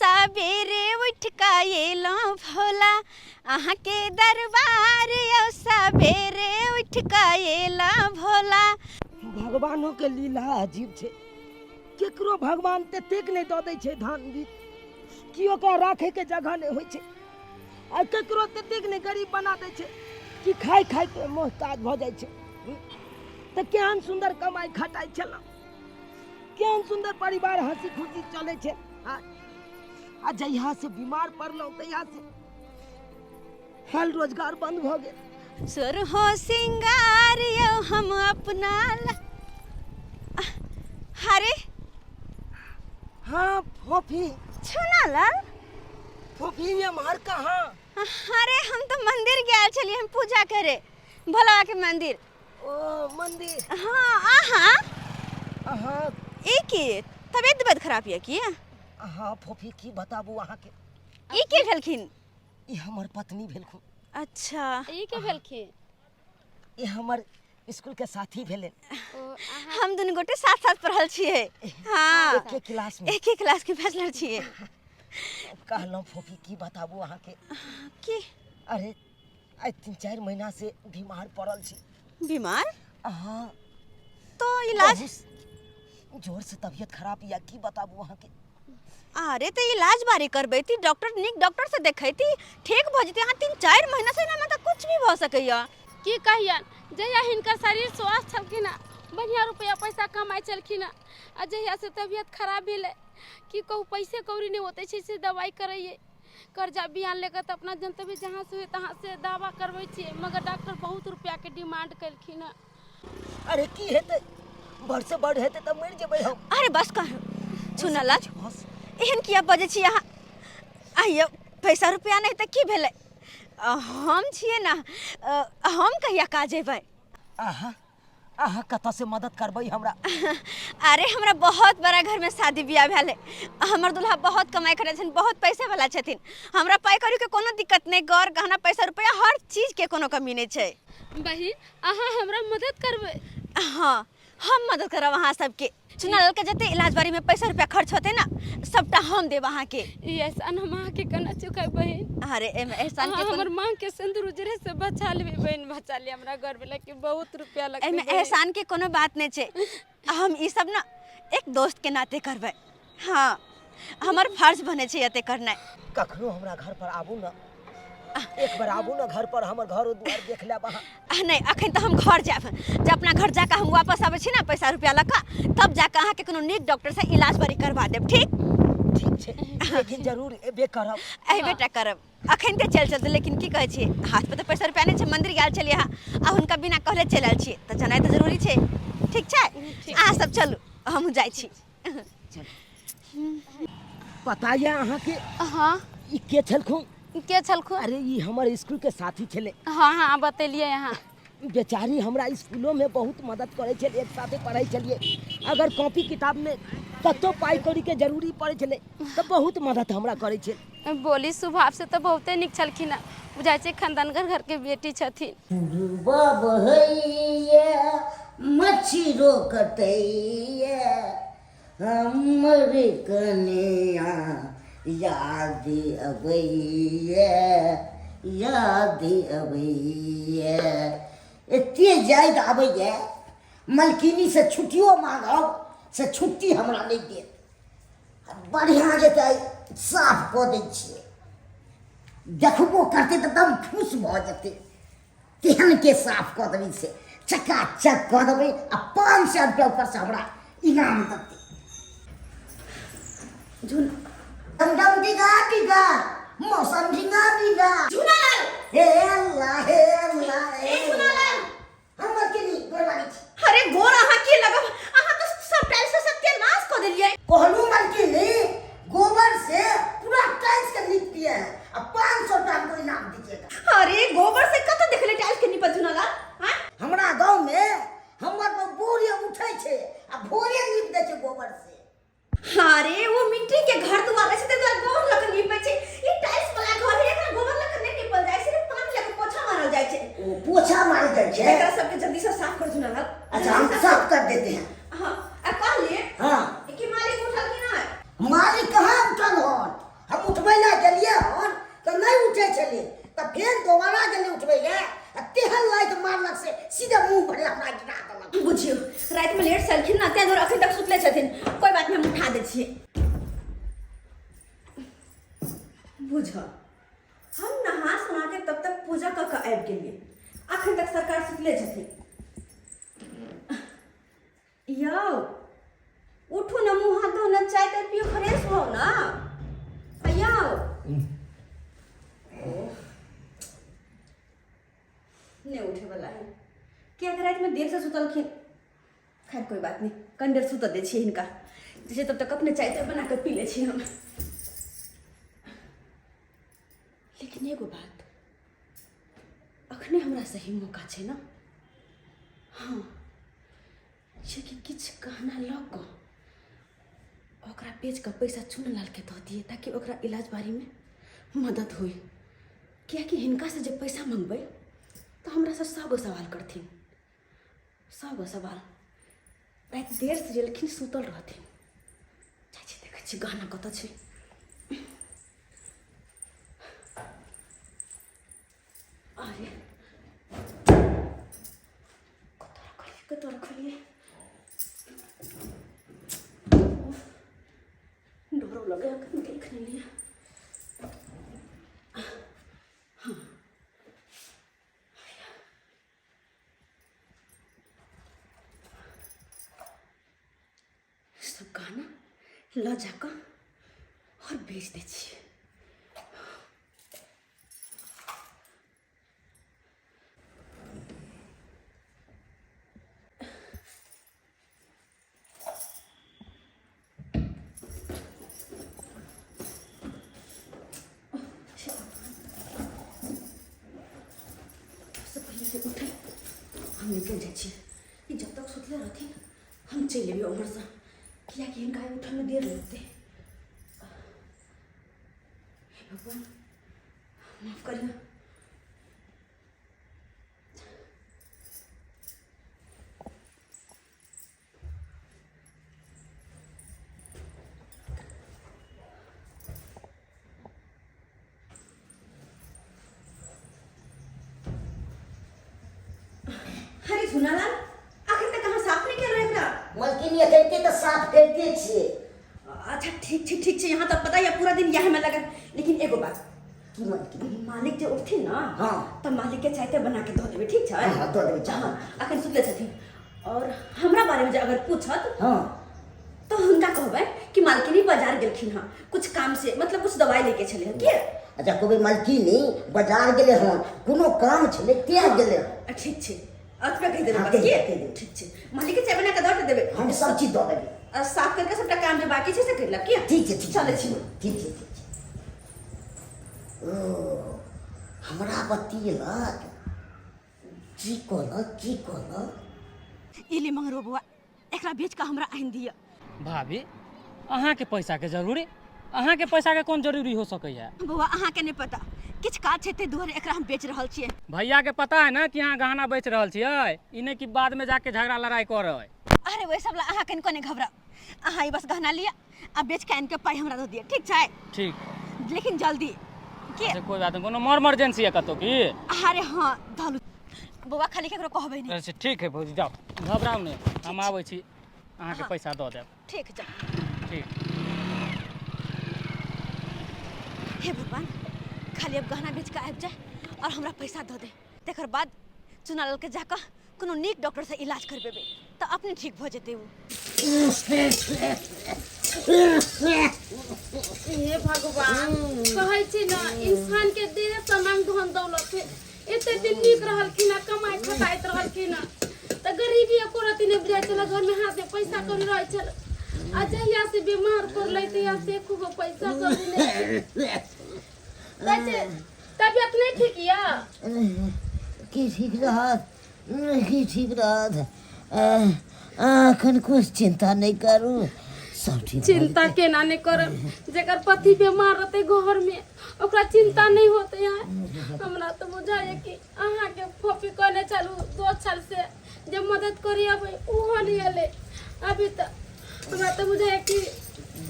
सबेरे उठ कऽ एलहुँ भोला अहाँके दरबार यौ सबेरे उठ कऽ एलहुँ भोला। भगवानो के लीला अजीब छै, केकरो भगवान ततेक नहि दऽ दै छै धान बीज कि ओकरा राखै के जगह नहि होइ छै, आ केकरो ततेक नहि गरीब बना दै छै कि खाय खाय के मोहताज भऽ जाइ छै। तऽ केहन सुन्दर कमाइ खटाइ छलहुँ, केहन सुन्दर परिवार हंसी खुशी चलै छै, आ जहिया से बीमार पड़लहुँ तहिया से हाल रोजगार बंद भऽ गेल। सुरहो सिंगार यौ हम अपना हरे। हाँ फोफी। छुना लाल। फोफी ये मार कहाँ? अरे हम तो मंदिर गेल छलियै हम पूजा करे भोला के मंदिर। ओ मंदिर। हाँ आहा। आहा। ई की तबियत तबियत खराब ये की? हाँ फोफी की बताबू अहाँ के। ई के भेलखिन? ई हमर पत्नी भेलखुन। अच्छा। ई के भेलखिन? ई हमर स्कूल के साथी भेलन। हम दुनू गोटे साथ साथ पढ़ल छियै। हाँ। एके क्लास में। एके क्लास के बैचलर छियै। कहलहुँ फोफी की बताबू अहाँ के। की? अरे आइ 3-4 महीना से बीमार पड़ल छी। बीमार? हाँ। तो इलाज? बहुत जोर से तबियत खराब या की बताबू अहाँ के। अरे तो इलाज बारी करबैती, डॉक्टर नीक डॉक्टर से देखैती, ठीक भऽ जेतै। अहाँ 3-4 महीना से ना मतलब कुछ भी भऽ सकैया। की कहियन, जहिया हिनकर शरीर स्वस्थ छलखिन हँ बढ़िया रुपया पैसा कमाइ छलखिन हँ, आ जहिया से तबियत खराब भेलै की कहू पैसे कौड़ी नहि ओते छै से दवाइ करैयै, कर्जा बियान लेकर तऽ अपना जनतबे जहाँ से हुए तहाँ से दावा करबै छियै, मगर डॉक्टर बहुत रुपयाके डिमांड केलखिन हँ। अरे की हेतै, बड़ से बड़ हेतै तऽ मरि जेबै हम। अरे बस कर सुनला, बस। एहन किया बजै छी अहाँ? आइयो पैसा रुपया नहि तऽ की भेलै, हम छियै ने, हम कहिया काज अयबै? अहाँ अहाँ कतऽ से मदद करबै हमरा? अरे हमरा बहुत बड़ा घर में शादी बियाह भेल है, हमर दुल्हा बहुत कमाई करै छथिन, बहुत पैसे वाला छथिन, हमरा पाइ कौड़ी के कोनो दिक्कत नहि, गौर गहना पैसा रुपया हर चीज के कोनो कमी नहि छै। बहिन अहाँ हमरा मदद करबै? हाँ हम मदद करब अहाँ सबके। चुना के जते इलाज बारी में पैसा रुपया खर्च होते ना सबटा हम देब अहाँ के। ई एहसान हम अहाँ के केना चुकाब बहिन? अरे एमे एहसान के अहाँ कोनो हमर माँ के सिंदूर उजरे से बचा लेबै बहिन, बचा ले हमरा घर वाला के बहुत रुपया लगतै एमे बहिन। एहसान के कोनो बात नहीं छै, हम ई सब ना एक दोस्त के नाते करबै। हाँ हमर फर्ज बने छै एते करनाइ। कखनो हमरा घर पर आबू ना, एक बार आबू ना घर पर, हमर घर दुआर देख लेब अहाँ। नहीं अखन तो हम घर जायब, जब अपना घर जाकर हम वापस आबै छी ना पैसा रुपया लऽ कऽ, तब जाकर अहाँके कोनो नीक डॉक्टर से इलाज बारी करवा देब। ठीक? ठीक छै, लेकिन जरूर एबे करब। एबे टा करब, अखन तऽ चलि चलतै, लेकिन की कहै छियै हाथ पर तऽ पैसा रुपया नहि छै, मंदिर गेल छलियै अहाँ आ हुनका बिना कहले चलि आयल छियै, तऽ जेनाइ तऽ जरूरी छै। ठीक छै, अहाँ सब चलू, हमहूँ जाइ छी। पता यऽ अहाँके? हाँ। ई के छलखुन? के छलखुन? अरे ई हमर स्कूल के साथी छलै। हाँ हाँ बतेलियै अहाँ। बेचारी हमरा स्कूलो में बहुत मदद करै छलै, एक साथे पढ़ै छलियै, अगर कॉपी किताब में कतौ पाइ कौड़ी के जरूरी पड़ै छलै तऽ बहुत मदद हमरा करै छलै। बोली स्वभाव से तऽ बहुते नीक छलखिन हँ, बुझाइ छै खानदानगर घर के बेटी छथिन। पुरबा बहैया मच्छरो कटैया हमर कनिया याद अबैया याद अबैया। एते याद आबैया मलकिनी से छुट्टियो मांगब से छुट्टी हमरा नहि देत। बढ़िआँ जेतै साफ कऽ दै छियै, देखबो करतै तऽ एकदम खुश भऽ जेतै, तेहन के साफ कऽ देबै से चकाचक कऽ देबै आ 500 रुपया ऊपरसँ हमरा इनाम देतै। झुन दम डिगा डिगा मौसम डिगा डिगा। झुनालाल हे अल्लाह हे अल्लाह हे ए झुनालाल हम मलकिनी गोर लागै छी। अरे गोर अहाँ की लगब, अहाँ तऽ सब टाइल्स से सत्यानाश कऽ देलियै। कहलू मलकिनी गोबर से पूरा टाइल्स के नीप दिए हैं आ 500 रुपया हमको इनाम दीजिएगा। अरे गोबर से कतऽ देखले टाइल्स के नीपल झुनालाल? हाँ? हमरा गांव में हमर भोरे उठै छै आ भोरे नीप दै छै गोबर से। अरे वो मिट्टी के घर दुआर रहै छै ताहि दुआरे गोबर लऽ कऽ नीपै छै, ई टाइल्स वाला घर है एकरा गोबर लऽ कऽ नहि नीपल जाइ छै, सिर्फ पानि लऽ कऽ पोछा मारल जाइ छै। ओ पोछा मारल जाइ छै? एकरा सबके जल्दी से साफ कर झुनालाल। अच्छा हम साफ कर देते हैं। हाँ, आ कहलिए हाँ। कि मालिक उठल कि बुझ, हम नहा सुना के तब तक पूजा कऽ कऽ आबि गेलियै, अखन तक सरकार सुतले छथिन। यौ उठू ने, मुँह हाथ धो ने, चाय ताय पियो, फ्रेश हो ना। यौ नहीं उठे वाला है किया रात में देर से सुतलखिन। खैर कोई बात नहीं, कनि देर सुतऽ दै छियै हिनका, जैसे तब तक अपने चाय ताय बना कऽ पी लै छी हम। लेकिन एगो बात, अखने हमरा सही मौका छै ने। हाँ, जे कि किछु गहना लऽ कऽ ओकरा बेच कऽ पैसा चुनलालके दऽ दियै ताकि ओकरा इलाज बारीमे मदद होय, किएकि हिनकासँ जे पैसा मङ्गबै तऽ हमरासँ सए गो सवाल करथिन, सए गो सवाल। राति देरसँ एलखिन, सुतल रहथिन। जाइ छी, देखै छी गहना कतऽ छै। अरे कतऽ रखलियै, कतऽ रखलियै? डरो लगे, अखन देख नहि लिअ। हाँ, सब गहना लऽ जाकऽ आओर बेच दै छियै। सबसे पहिले उठे हम निकलि जाइ छियै। ई जब तक सुतले रहथिन हम चलि अबियै ओम्हरसँ, किएकि हिनका उठयमे देर लगतै। हे भगवान, माफ करियौ। अरे झुनालाल, आखिर तक अहाँ साफ नहि केलहुँ एकरा? मलकिनी, एखन तऽ साफ करिते छियै। अच्छा ठीक छै, ठीक छै। यहाँ तऽ पता यऽ पूरा दिन इएह में लगत, लेकिन एगो बात। की मलकिनी? मालिक जे उठथिन ने, हाँ। तऽ मालिक के चाय ताय बना के दऽ देबै, ठीक छै? हाँ, दऽ देबै चाय। हाँ, अखन सुतले छथिन। और हमरा बारे में जे अगर पूछत, हाँ, तो हुनका कहबै कि मालकिनी बाजार गेलखिन हँ कुछ काम से, मतलब कुछ दवाई लेके छलै हँ। के अच्छा, कहबै मालकिनी बाजार गेलै हन, कोनो काम छलै तें गेलै हन। ठीक छै, अतबे कहि देबै। हाँ, बस कहि के देबै, कहि देबै। ठीक छै, मालिक के चाय बना के दऽ देबै। हम सब चीज दऽ देबै। आ साफ करके सबटा काम जे बाकी छै से करि लेब। के ठीक छै, ठीक छै। चलै छी। ठीक छै, ठीक छै। ओ हमरा बतियलक, की कहलक, की कहलक? ई ले मंगरो बौआ, एकरा बेच कऽ हमरा आनि दिअ। भाभी, अहाँके पैसाके जरूरी, अहाँके पैसाके कोन जरूरी हो सकैए? बौआ, अहाँके नहि पता, किछु काज छै ताहि दुआरे एकरा हम बेच रहल छियै। भैयाके पता है ने कि अहाँ गहना बेच रहल छियै? ई नहि कि बादमे जाके झगड़ा लड़ाइ करै। अरे ओहि सब ला अहाँ कनिको नहि घबराउ। अहाँ ई बस गहना लिअ आ बेच के आनि के पाइ हमरा दऽ दिअ, ठीक छै? ठीक। लेकिन जल्दी के। अच्छा, कोई बात नहीं। कोनो मर इमरजेंसी है कतौ की? अरे हाँ, धलू बौआ, खाली केकरो कहबै नहि। अच्छा ठीक है भौजी, जाउ, घबराउ नहि, हम आबै छी, अहाँके हाँ। पैसा दऽ देब। ठीक, जाउ। ठीक। हे भगवान, खाली अब गहना बेच के आबि जाए और हमरा पैसा दऽ दे, तकर बाद चुनालाल के जाकऽ कोनो नीक डॉक्टर से इलाज करबेबै तऽ अपने ठीक भऽ जेतै ओ। हे भगवान, कहै छी ने इंसान के देह समान धन दौलत है। एते दिन नीक रहलखिन हँ, कमाइ खटाइत रहलखिन हँ, तऽ गरीबी एको रत्ती नहि बुझाइ छलै, घरमे हाथमे पैसा कौड़ी रहै छल। आ जहिया से बीमार पड़लै तहिया से एको गो पैसा कौड़ी नहि कहै छै। तबियत नहि ठीक यऽ? की ठीक रहत, की ठीक रहत? एखन कुछ चिंता नहि करू, सब ठीक भऽ चिंता जेतै। केना नहि करब? जेकर पति बीमार रहतै घरमे ओकरा चिंता नहि होतै? है हमरा तऽ बुझाइए कि अहाँके फोपी कहने छलहुँ दो साल से जे मदद करी अबै, ओहो नहि एलै अभी। तऽ हमरा तऽ बुझाइए कि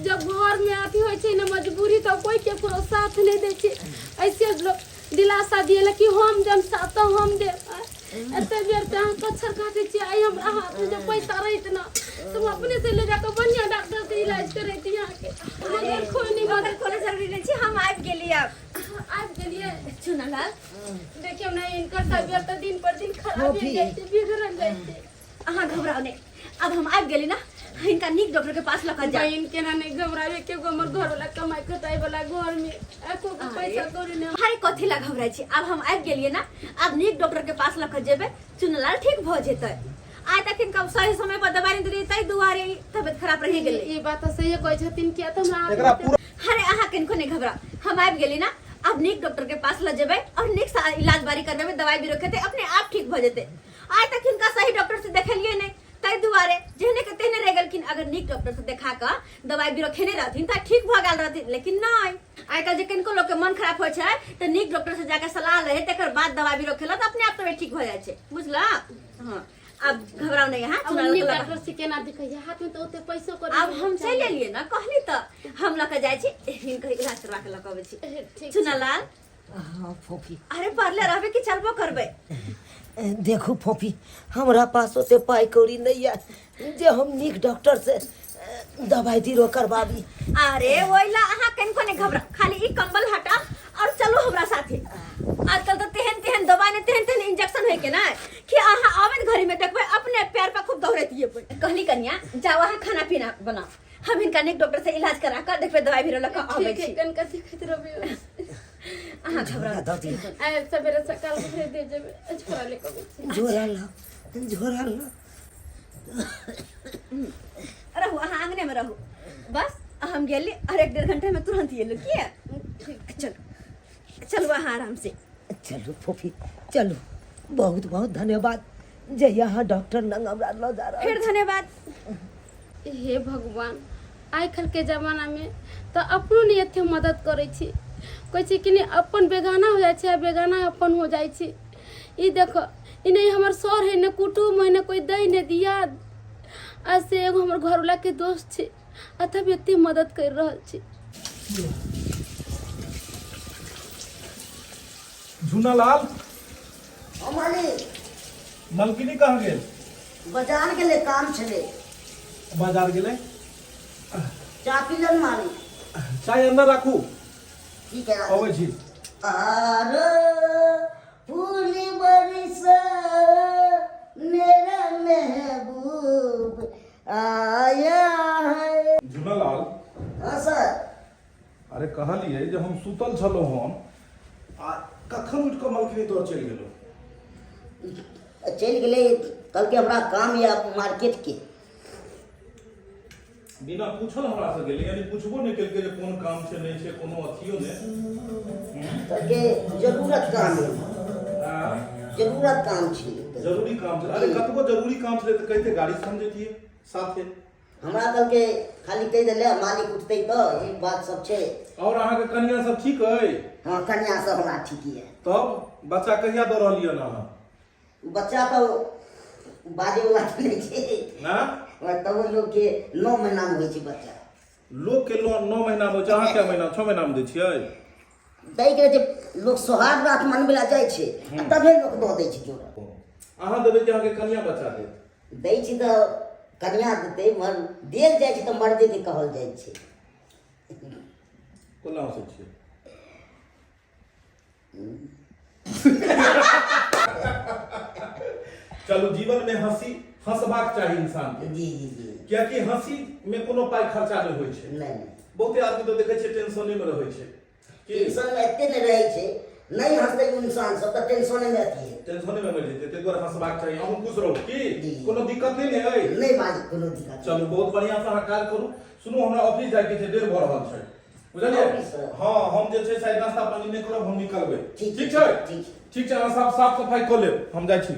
जब घरमे अथी होइ छै ने मजबूरी, तऽ कोइ केकरो साथ नहि दै छै। ऐसे लोक दिलासा दिएला कि हम देब साथ तऽ हम देब। एते बेर से अहाँ कच्छर काटै छियै। आइ हमरा हाथमे जे पैसा रहित ने तऽ हम अपने से ले जाकऽ बढ़िआँ डॉक्टर से इलाज करैती अहाँके, मगर कोइ नहि मदद मदद कोनो जरूरी नहि छै, हम आबि आबि गेली आब। आबि गेलियै। चुनालाल, देखियौ ने, हिनकर तबियत तऽ दिन पर दिन खराब भेल जाइ छै, बिगड़ल जाइ छै। अहाँ घबराउ नहि, आब हम आबि गेली ना, हिनका नीक डॉक्टर के पास लऽ कऽ जाउ। बहिन, केना नहि घबराबे के? हमर घर वाला कमाई खटाई वाला, घर में एको गो पैसा कौड़ी नहि। अरे, कथी ला घबराइ छी? आब हम आबि गेलियै ना, आब नीक डॉक्टर के पास लऽ कऽ जेबै, चुनलाल ठीक भऽ जेतै। आइ तक हिनका सही समय पर दवाइ नहि देलियै, ताहि दुआरे ई तबियत खराब रहि गेलै। ई बात तऽ सहिए कहै छथिन, किया तऽ हमरा एकरा पूरा अरे, अहाँ किनको नहि घबराउ, हम आबि गेली ना। आब नीक डॉक्टर के पास लऽ जेबै और नीक से इलाज बारी करबेबै, दवाइ भी खेतै, अपने आप ठीक भऽ जेतै। आइ तक हिनका सही डॉक्टर से देखेलियै नहि, ताहि दुआरे जेहने के तेहने रहि गेलखिन। अगर नीक डॉक्टर से देखा कऽ दवाइ बीरो खेने रहथिन तऽ ठीक भऽ गेल रहथिन, लेकिन नहि। आइ काल्हि जे किनको लोकके मन खराब होइ छै तऽ नीक डॉक्टर से जाके सलाह लै है, तकर बाद दवाइ बीरो खेलक तऽ अपने आप तबियत ठीक भऽ जाइ छै, बुझलऽ? हँ, आब घबराउ नहि अहाँ। आब चुनाव नीक लऽ कऽ- डॉक्टर से केना देखैया? हाथ में तऽ ओते पैसो कौड़ी आब हम चलि एलियै ने, कहली तऽ हम लऽ कऽ जाइ छी, हिनकर इलाज करवा के लऽ कऽ अबै छी। ठीक। चुनालाल। हाँ फोफी। अरे, पढ़ले रहबे कि चलबो करबै? देखू फोफी, हमरा पास ओते पाइ कौड़ी नहि यऽ जे हम नीक डॉक्टर से दवाइ बीरो करबाबी। अरे, ओइला अहाँ कनिको नहि घबरा, खाली ई कंबल हटा और चलू हमरा साथे। आजकल तऽ तेहन तेहन दवाइ ने तेहन तेहन इंजेक्शन होइ के ना कि अहाँ आबैत घड़ी में देखबै अपने पैर पर खूब दौड़ैत जेबै। कहली कनिया, जाओ अहाँ खाना पीना बनाओ, हम हिनका नीक डॉक्टर से इलाज करा कऽ देखबै, दवाइ भी लऽ कऽ आबै ठीक है। छी। कनका देखैत रहबै। अहाँ घबरा दऽ दिअ। आइ सवेरे सकाल भेज दे जेबै, छोड़ा ले कऽ छी। झोरा ला, झोरा ला। रहू अहाँ, आंगने में रहू बस, हम गेली और एक डेढ़ घंटे में तुरंत एलू। किया, चलू चलू अहाँ आराम से। चलू फोफी, चलू। बहुत बहुत धन्यवाद जे यहाँ डॉक्टर लग हमरा लऽ जा रहल। फिर धन्यवाद। हे भगवान, आइ काल्हिके जमानामे तऽ अपनो नहि एते मदद करै छी। कहै छै कि नहि, अपन बेगाना हो जाइ छै आ बेगाना अपन हो जाइ छै। ई देखो, ई नहि हमर सर है, नहि कुटुम्ब है, नहि कोइ दै, नहि दियाद, आ से एगो हमर घरवलाके दोस्त छै आ तब एते मदद करि रहल छै। झूनालाल। हाँ मालिक। मलकिनी कहाँ गेल? बाजार गेलै, काम छलै। बाजार गेलै? चाय पी लेन मालिक। चाय अंदर राखू। ठीक है। अबै छी। आर फूल बरसा, मेरा महबूब आया है। झूनालाल। हाँ सर। अरे, कहलियै जे हम सुतल छलहुँ हन आ कखन उठि कऽ मलकिनी तोर चलि गेलहुँ? चलि गेलै, कहलकै हमरा काम यऽ मार्केट के। बिना पूछल हमरा से गेलै, यानी पूछबो नहि केलकै जे कोन काम छै, नहि छै, कोनो अथियो नहि। कहलकै जरूरत काम यऽ। आ? जरूरत काम छै। जरूरी काम छै। अरे, कतबो जरूरी काम छलै तऽ कहिते, गाड़ी से हम जैतियै साथे। हमरा कहलकै खाली कहि देले मालिक उठतै तऽ ई बात सब छै। और अहाँके कनिया सब ठीक अइ? हँ, कन्या सब हमरा ठीक यऽ। तब बच्चा कहिया दऽ रहलियै हन अहाँ? बच्चा तऽ बाजैवला तऽ नहि छै। ना। तब लोकके 9 महीनामे होइ छै बच्चा। लोकके 9 महीनामे होइ छै, अहाँ कए महीना, 6 महीनामे दै छियै? दैके रहै छै, लोक सोहाग रात मनबै लए जाइ छै आ तबे लोक दऽ दै छै जोड़ा। अहाँ देबै कि अहाँके कनिया बच्चा देत? दै छै तऽ कनिया देतै, मर देल जाइ छै तऽ मर्देके कहल जाइ छै। कोना हँसै छियै? चलू, जीवन में हंसी हंसबाक चाही इंसान के। जी जी जी कियाकि हंसी में कोनो पाइ खर्चा नहि होइ छै। नहि नहि। बहुते आदमी तऽ देखै छियै टेंशने में रहै छै कि टेंशन मे एते नहि रहै छै, नहि हंसतै इंसान सब तऽ टेंशने मे अथी हेतै। टेंशने में मरि जेतै। ताहि दुआरे हंसबाक चाही। अहूँ खुश रहू की। जी। कोनो दिक्कत नहि ने अइ? नहि मालिक, कोनो दिक्कत नहि। चलू, बहुत बढ़िआँ से अहाँ काज करू। सुनू, हमरा ऑफिस जाइके छै, देर भऽ रहल छै, बुझलियै? ऑफिस? हँ, हम जे छै शायद नाश्ता पानी नहि करब, हम निकलबै। ठीक। ठीक छै? ठीक छै। ठीक छै, अहाँ साफ साफ सफाइ कऽ लेब, हम जाइ छी।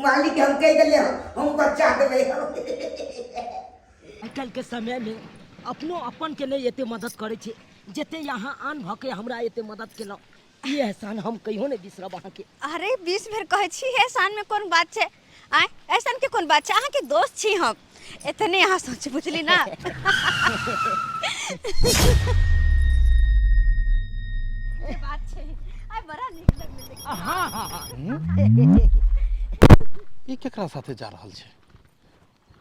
मालिक के हम कहि देलियै, हम बच्चा देबै। आइ काल्हिके समयमे अपनो अपनके नहि एते मदद करै छै जते यहाँ आन भऽ के हमरा एते मदद केलहुँ। ई एहसान हम कहियो नहि बिसरब अहाँके। अरे, 20 बेर कहै छी, एहसान में कोन बात छै? आय, एहसान के कोन बात छै? अहाँके दोस्त छी हम, एतने अहाँ सोच, बुझली ना? से बात छै। आइ बड़ा नीक लगलै देख। हाँ हाँ हाँ ई केकरा साथे जा रहल छै?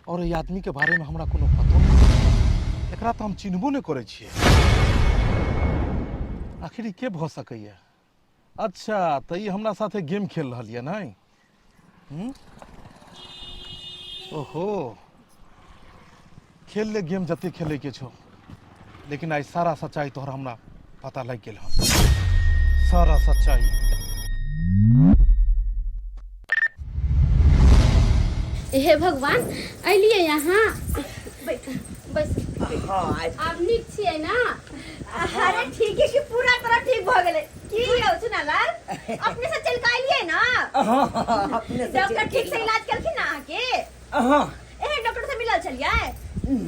और एहि आदमी के बारे में हमरा कोनो पतो नहीं। एकरा तो हम चिन्हबो नहीं करै छियै। आखिर ई के भऽ सकैए अच्छा तऽ ई हमरा साथे गेम खेल रहल यऽ नहि हूँ? ओहो खेल ले गेम जते खेलैके छौ लेकिन आइ सारा सच्चाई तोहर हमरा पता लागि गेल हन सारा सच्चाई हे भगवान अलियै यहाँ बैठ बैस हाँ आबि आब नीक छियै ने अरे ठीक है कि पूरा तरह ठीक भ गेलै की यौ चुनालाल अपने से चल के अलियै ना हाँ हाँ, अपने से डॉक्टर चलि ठीक से इलाज केलखिन ना अहाँके हाँ एहन डॉक्टर से मिलल छलियै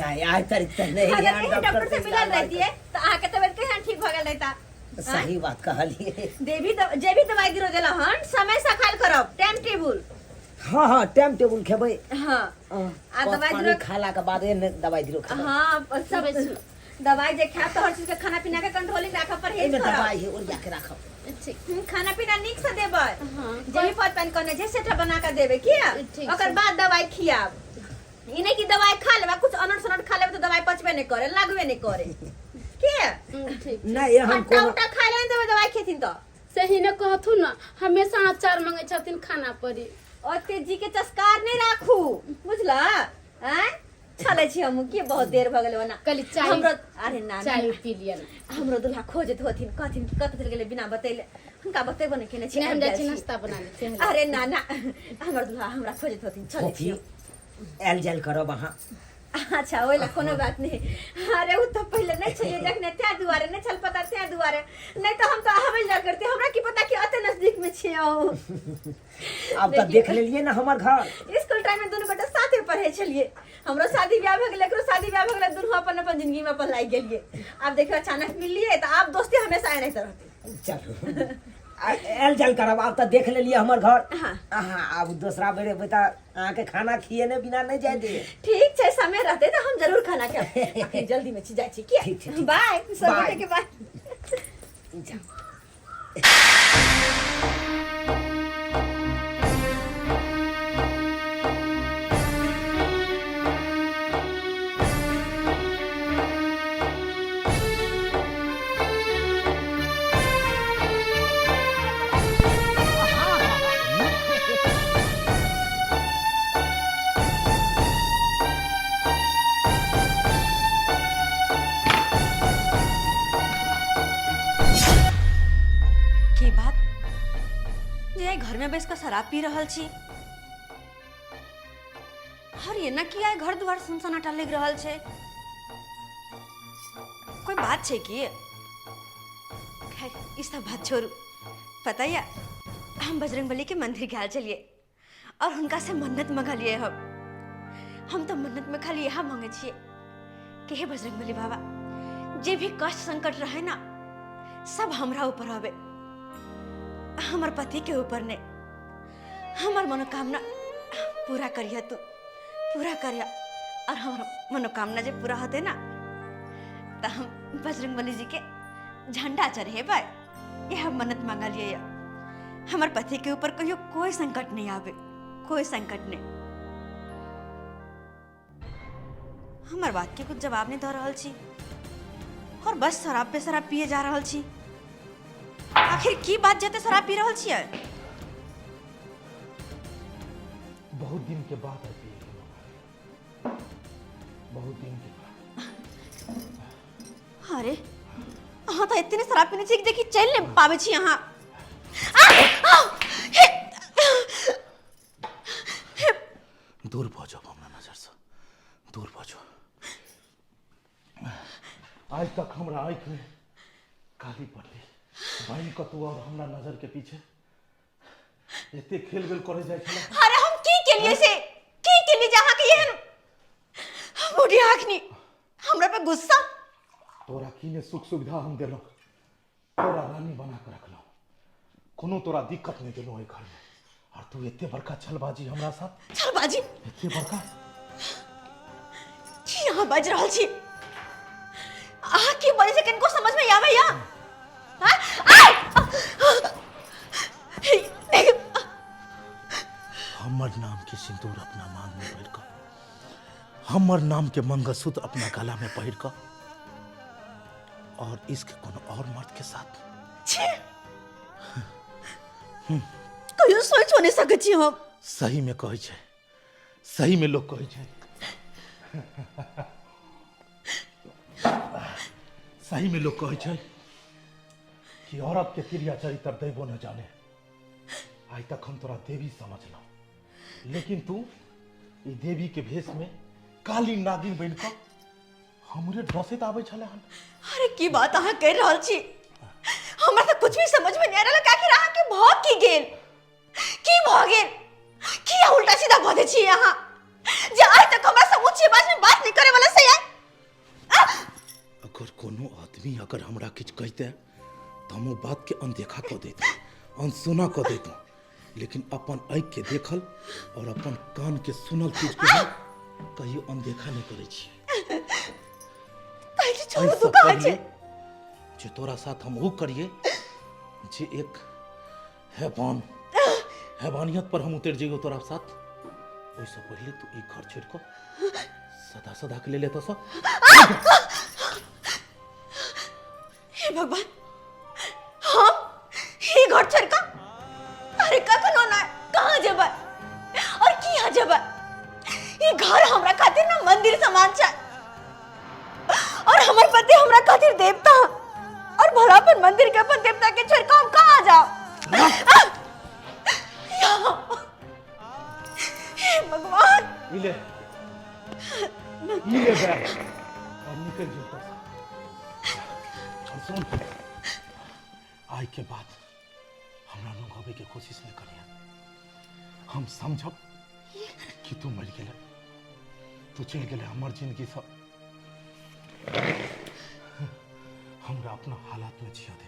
नहीं आइ तक तऽ नहीं अगर एहन एहन डॉक्टर से मिलल इलाज रहितियै तऽ अहाँके तबियत केहन ठीक भऽ गेल रहिता सही बात कहलिए देवी जे भी दवाई गिरो देला हन समय से खायल करब टाइम टेबुल हाँ हाँ टाइम टेबुल खेबै हाँ हाँ, आ दवाई पानी दिरो खाला के बाद ने दवाई दिरो खेबै हाँ सब दवाई जे खायब तऽ हर चीज के खाना पीना के कंट्रोलिंग राखब परहेज एहिमे करब दवाई है ओरिया के राखब ठीक खाना पीना नीक से देबै हाँ जे भी पद पानि कहने छै सेटा बना के देबै किया ठीक ओकर छै। बाद दवाई खियाब ई नहि कि दवाई खा लेबै कुछ अनट सनट खा लेबै तऽ दवाई पचबे नहि करे लागबे नहि करे किया ठीक नहीं एहन खट्टा कोनो उट्टा खाय ले नहि देबै दवाई खेथिन तऽ सही ने कहथुन ने हमेशा अचार मंगे छथिन खाना पर ओते जी के चस्कार नहि राखू बुझला आँय चलै छी हमहूँ की बहुत देर भऽ गेलै ओना कहली चाय हमरो अरे ना ना, चाय पी लिअ ने हमरो दुल्हा खोजैत होथिन कहथिन कि कतऽ चलि गेलै बिना बतैले हुनका बतेबो नहि केने छी नहि हम आबि जाइ छी जाइ छी। नाश्ता बना लै छी अरे ना ना हमर दुल्हा हमरा खोजैत होथिन चलै फोफी छी आयल जायल करब अहाँ अच्छा ओहि लए कोनो बात नहि अरे ओ तऽ पहिले नहि छलियै जखने तैं दुआरे नहि छल पता तैं दुआरे नहि तऽ हम तऽ आबै जाय करते हमरा की पता कि एते नजदीक में छियै अहूँ आब तऽ देख लेलियै ने हमर घर स्कूल टाइम में दुनू गोटे साथे पढ़े छलियै हमरो शादी ब्याह भऽ गेलै एकरो शादी ब्याह भऽ गेलै दुनू अपन अपन जिंदगी में अपन लागि गेलियै आब देखियौ अचानक मिललियै तऽ आब दोस्ती हमेशा एनाहिते रहतै चलू आयल जायल करब आब तऽ देख लेलियै हमर घर हाँ। अहाँ आब दोसरा बेर एबै तऽ अहाँके खाना खिएने बिना नहि जाय दे ठीक छै समय रहतै तऽ हम जरूर खाना खायब अखन जल्दी में छी जाइ छी किया ठीक छै, ठीक। बाय सब बाय। गोटे के बाय जाउ। की बात जे आइ घरमे बैस कऽ शराब पी रहल छी और एना किया घर दुआर सुनसनाटा लागि रहल छै कोई बात छै की खैर ई सब बात छोड़ू पता या हम बजरंगबली के मंदिर गेल छलियै और हुनका से मन्नत मंगलियै हम हम तो मन्नत में खाली इएह मांगे छियै कि हे बजरंगबली बाबा जे भी कष्ट संकट रहे ना सब हमरा ऊपर आवे हमर पति के ऊपर नहीं हमर मनोकामना पूरा करिह तू पूरा करिह और हमर मनोकामना जे पूरा होते ना तो हम बजरंगबली जी के झंडा चढ़ेबै यह मन्नत मांगलियै यऽ हमर पति के ऊपर कहियो कोई संकट नहीं आवे कोई संकट नहीं हमर बात के कुछ जवाब नहीं दऽ रहल छी और बस शराब पे शराब पिए जा रहल छी आखिर की बात जेते शराब पी रहल छियै बहुत दिन के बाद आइ पिए के मौका बहुत दिन के बाद अरे अहाँ तऽ एते ने शराब पीने छी कि देखी चलि नहि पाबै छी अहाँ दूर भऽ जाओ हमरा नजरसँ दूर भऽ जाओ आज तक हमरा आँखिमे काली पड़लै बहिन कतौ और हमरा नजर के पीछे एते खेल वेल करे जाइ छलै अरे हम की केलिए से की केलिए जे अहाँके एहन बूढ़ी आँखनी हमरा पे गुस्सा तोरा की ने सुख सुविधा हम देलहुँ तोरा रानी बना के रखलहुँ कोनो तोरा दिक्कत नहि देलहुँ एहि घरमे और तू एते बड़का छलबाजी हमरा साथ छलबाजी एते बड़का की अहाँ बाजि रहल छी अहाँ की बजै छै कनिको समझ में आबै या हाँ? आइ! हमर नाम के सिंदूर अपना मांग में भरि कऽ हमर नाम के मंगलसूत्र अपना गला में पहिर कऽ और इश्क कोनो और मर्द के साथ छी कहियो सोचो नहि सकै छी हम। सही में कहै छै, सही में लोग कहै छै, सही में लोग कहै छै कि औरत के तिरिया चरित्र दैबो न जाने। आइ तक हम तोरा देवी समझलहुँ, लेकिन तू ई देवी के भेष में काली नागिन बनि कऽ हमरे डसैत आबै छलै हन। अरे की बात अहाँ कहि रहल छी, हमरा तऽ कुछ भी समझ में नहीं आ रहल कि आखिर अहाँ के भऽ की गेल, की भऽ गेल, की उल्टा सीधा बजै छी अहाँ, जे आइ तक हमरा से ऊँची आवाज में बात नहीं करे वाला से आइ। अगर कोनो आदमी अगर हमरा किछु कहिते तऽ हम ओ बात के अनदेखा कऽ दैतहुँ, अनसुना कऽ दैतहुँ, लेकिन अपन आँखि के देखल और अपन कान के सुनल चीज के हम कहियो अनदेखा नहीं करै छियै। कहै छी छोड़ू, एहिसँ तू कहाँ छै? पहिले जे तोरा साथ हम ओ करिए जे एक हैवान हैवानियत पर हम उतरि जइयो तोरा साथ, ओहिसँ पहिले तू ई घर छोड़ि कऽ सदा सदा के लेल एतऽसँ। हे भगवान, हम ई घर छोड़ कऽ अरे कखनो ना कहाँ जेबै और किया जेबै? ई घर हमरा खातिर ना मंदिर समान छै और हमर पति हमरा खातिर देवता, और भला अपन मंदिर के अपन देवता के छोड़ कऽ हम कहाँ जाओ? हे भगवान, ई ले, ई ले बैग और निकल जो एतऽसँ। और सुन, आइ के बाद हमरा लग आबै के कोशिश नहीं करिहे। हम समझब कि तू मरि गेले, तू चलि गेले हमर जिंदगी से। हमरा अपना हालात में जिया दे।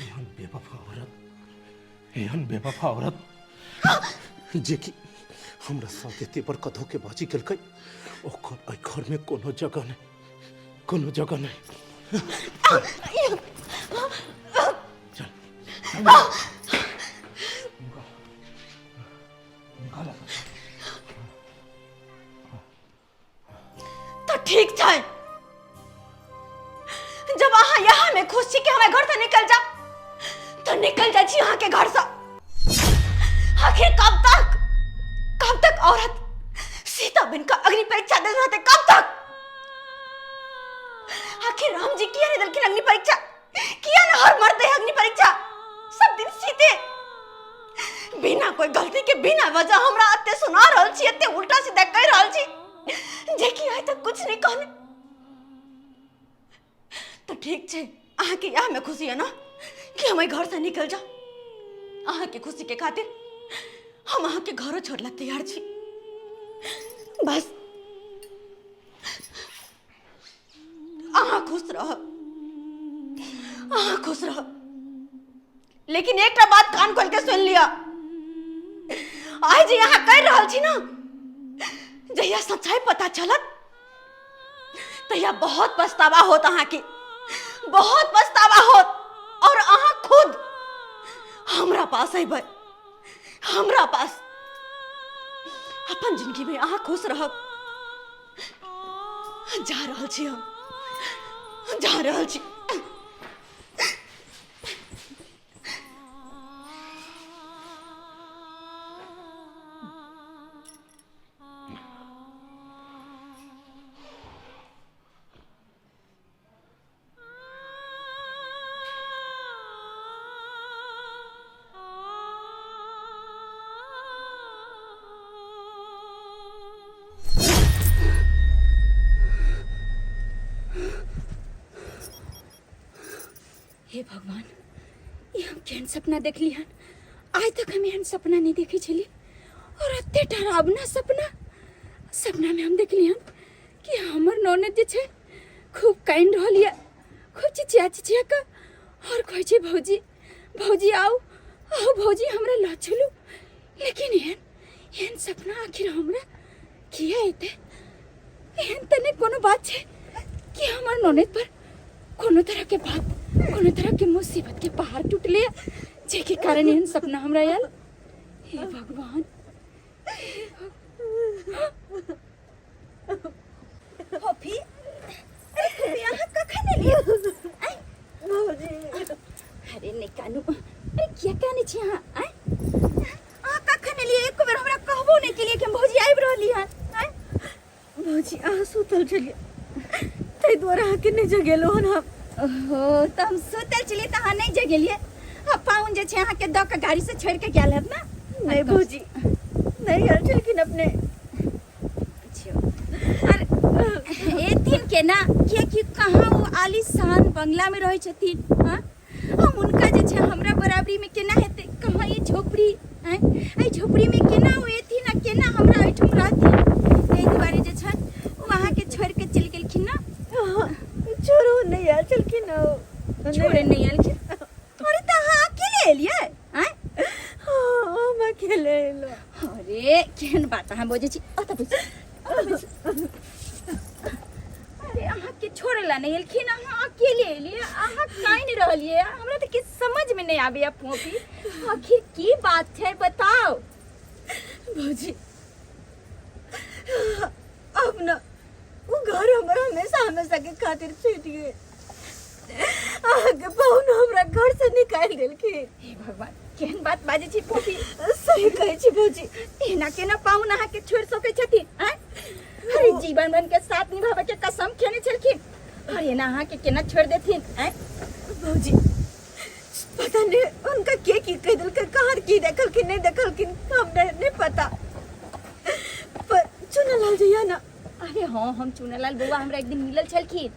एहन बेवफा औरत, एहन बेवफा औरत जे कि हमरा साथ एते बड़का धोखेबाजी केलकै, ओकर एहि घर में कोनो जगह नहीं, कोनो जगह नहीं। चल निकाल, निकाल। तो ठीक छै, जब अहाँ यहाँ में खुश छी कि हमारे घर से निकल जा तो निकल जा छी अहाँ के घर से। आखिर कब तक, कब तक औरत सीता बनकर अग्नि परीक्षा दे रहते, कब तक? आखिर राम जी किया नहीं दलखिन अग्नि परीक्षा, किया ना हर मर्द है अग्नि परीक्षा? सब दिन सीते बिना कोई गलती के बिना वजह हमरा अते सुना रहल छी, अते उल्टा सीधा कह रहल छी, जे कि आइ तक कुछ नहीं कहने। तो ठीक छै, अहाँ के इएह में खुशी है ना कि हम घर से निकल जाओ? अहाँ के खुशी के खातिर हम अहाँ के घरो छोड़ला तैयार छी। बस अहाँ खुश रहब, अहाँ खुश रहब। लेकिन एकटा बात कान खोल के सुन लिअ, आइ जे अहाँ कहि रहल छी ना, जहिया सच्चाई पता चलत तहिया बहुत पछतावा होत अहाँके, बहुत पछतावा होत, और अहाँ खुद हमरा पास अयबै, हमरा पास। अपन जिंदगी में अहाँ खुश रहब। जा रहल छी हम, जा रहल छी। हे भगवान, ई हम केहन सपना देखली हन? आइ तक हम एहन सपना नहीं देखे छली और एते डरावना सपना। सपना में हम देखली हन कि हमर ननद जे छै खूब कानि रहल यऽ, खूब चिचिया चिचिया कऽ और कहै छै भौजी भौजी आउ आउ भौजी हमरा लऽ चलू। लेकिन एहन एहन सपना आखिर हमरा किया एतै? एहन तऽ नहि कोनो बात छै कि हमर ननद पर कोनो तरह के बात, कोनो तरह के मुसीबत के पहाड़ टूटले जेके कारण एहन सपना हमरा आयल। हे भगवान, फोफी, अरे फोफी, अहाँ कखन एलियै? भौजी, नहि जगेलहुँ हन हम। ओहो, तऽ हम सुतल छलियै तऽ अहाँ नहि जगेलियै। आ पाहुन जे छै अहाँके दऽ कऽ गाड़ीसँ छोड़ि कऽ गेल हैत ने? नहि भौजी, नहि आयल छलखिन अपने। अरे एथिन केना, कियाकि कहाँ ओ आलीशान बंगलामे रहै छथिन। हाँ, हम हुनका जे छै हमरा बराबरीमे केना हेतै? कहाँ ई झोपड़ी, आँय, एहि झोपड़ीमे केना ओ एथिन आ केना हमरा एहिठाम रहथिन? ताहि दुआरे जे छै ओ अहाँके छोड़ि कऽ चलि गेलखिन ने। छोड़ू, नहि आयल छलखिन ओ। छोड़े नहि एलखिन? अरे तऽ अहाँ अकेले एलियै? आँय? हाँ, हम अकेले एलहुँ। अरे केहन बात अहाँ बजै छी? ओतऽ बैसू, ओतऽ बैसू। अरे अहाँके छोड़े ला नहि एलखिन, अहाँ अकेले एलियै, अहाँ कानि रहलियै। हमरा तऽ किछु समझमे नहि आबैया फोफी, आखिर की बात छै बताउ। भौजी, अब न वो घर हमरा हमेशा हमेशा के खातिर छूट गेल। अहाँके पाहुन हमरा घर से निकालि देलखिन। हे भगवान, केहन बात बाजै छी फोफी? सही कहै छी भौजी। एना केना पाहुन अहाँके छोड़ि सकै छथिन? आँय, अरे जीवन भर के साथ निभावे के कसम खेने छलखिन, और एना अहाँके केना छोड़ देथिन? आँय भौजी, पता नहीं उनका के की कह देलकै, कहाँ की देखलखिन नहीं देखलखिन हमरा नहीं पता, पर चुनालाल जइया ना। अरे हाँ, हम चुनालाल बउआ हमरा एक दिन मिलल छलखिन।